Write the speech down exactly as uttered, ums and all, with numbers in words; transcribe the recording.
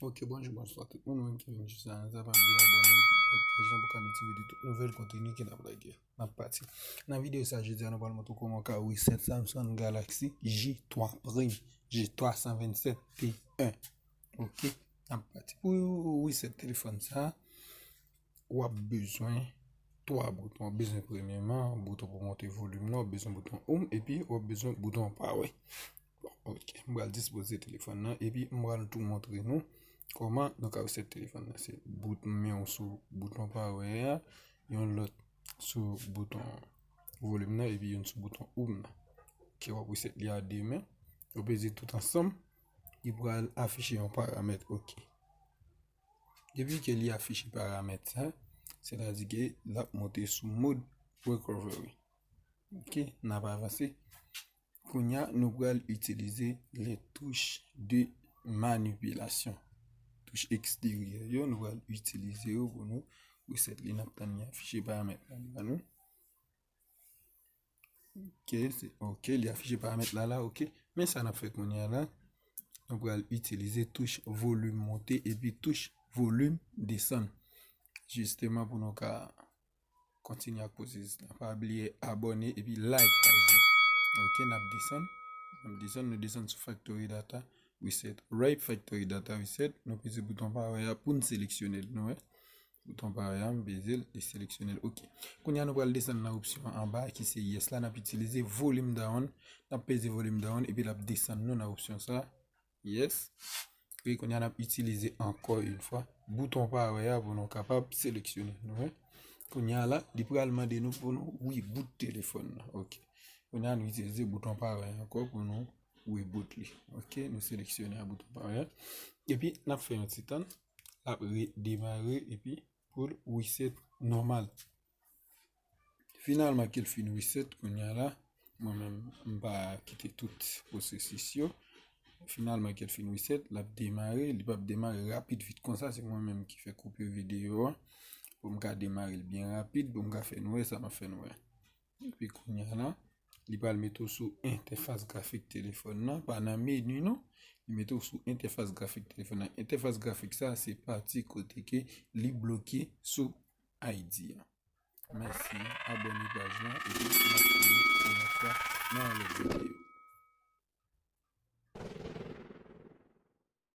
Ok, bonjou, bonswa tout moun, ou menm ki vin jis la, sa pa bliye abòne epi like paj lan pou ka notifye de tout nouvèl konteni ke n ap lage. N ap pati. Nan videyo sa jodi a, nou pral montre w kòman w ka reset Samsung Galaxy J twa Prime, J twa san vennsèt T un. Ok, n ap pati. Pou reset telefòn sa, w ap bezwen twa bouton. W ap bezwen premyèman bouton pou monte volim nan, w ap bezwen bouton home, epi w ap bezwen bouton power. Bon, ok, m pral dispoze telefòn nan, epi m pral tou montre nou kòman nou ka reset telefòn nan. Se bout men w sou bouton power a, yon lòt sou bouton volim nan, epi youn sou bouton home nan. Ok, w ap reset li a de men. Yo peze tout ansanm, li pral afiche yon paramèt, ok. Depi ke li afiche paramèt sa, sètadi ke l ap monte sou mode recovery. Ok, n ap avanse. Kounye a, nou pral itilize les touches de manipulation. Touch eksteryè yo, nou pral itilize yo pou nou reset li. N ap tann li afiche paramèt la ba nou. Ok, se, ok, li afiche paramèt la la, ok. Men sa n ap fè kounye a la, nou pral itilize touch volim monte epi touch volim desann. Jisteman pou nou ka kontinye ak pwosesis la. Pa bliye abòne epi like paj la. Ok, n ap desann. N ap desann, nou desann sou factory data reset. Right factory data reset, nou peze bouton power a pou n seleksyone l, nou wè. Bouton power a, m peze l, li seleksyone l. Ok. Kounye a nou pral desann nan opsyon anba ki se yes la, n ap itilize volume down. N ap peze volume down epi l ap desann nou nan opsyon sa. Yes. Epi kounye a n ap itilize ankò yon fwa bouton power a pou nou kapab seleksyone, nou wè. Kounye a la, li pral mande nou pou nou reboot telefòn nan. Ok. Kounye a nou itilize bouton power a ankò pou nou reboot li. Ok, nou seleksyone a bouton power a. Epi n ap fè yon ti tann. L ap redemare epi pou l reset nòmal. Finalman ke l fin reset kounye a la, mwen menm m pa kite tout pwosesis yo. Finalman ke l fin reset, l ap demare, li p ap demare rapid vit konsa, se mwen menm ki fè koupe videyo a pou m ka demare l byen rapid, pou m ka fè nou wè sa m ap fè nou wè. Epi kounye a la, li pral mete w sou entèfas grafik telefòn nan, pa nan meni non. Li mete w sou entèfas grafik telefòn nan. Entèfas grafik sa, se pati kote ke li bloke sou I D a. Mèsi, abòne paj lan, epi n ap konnen yon lòt fwa nan yon lòt videyo.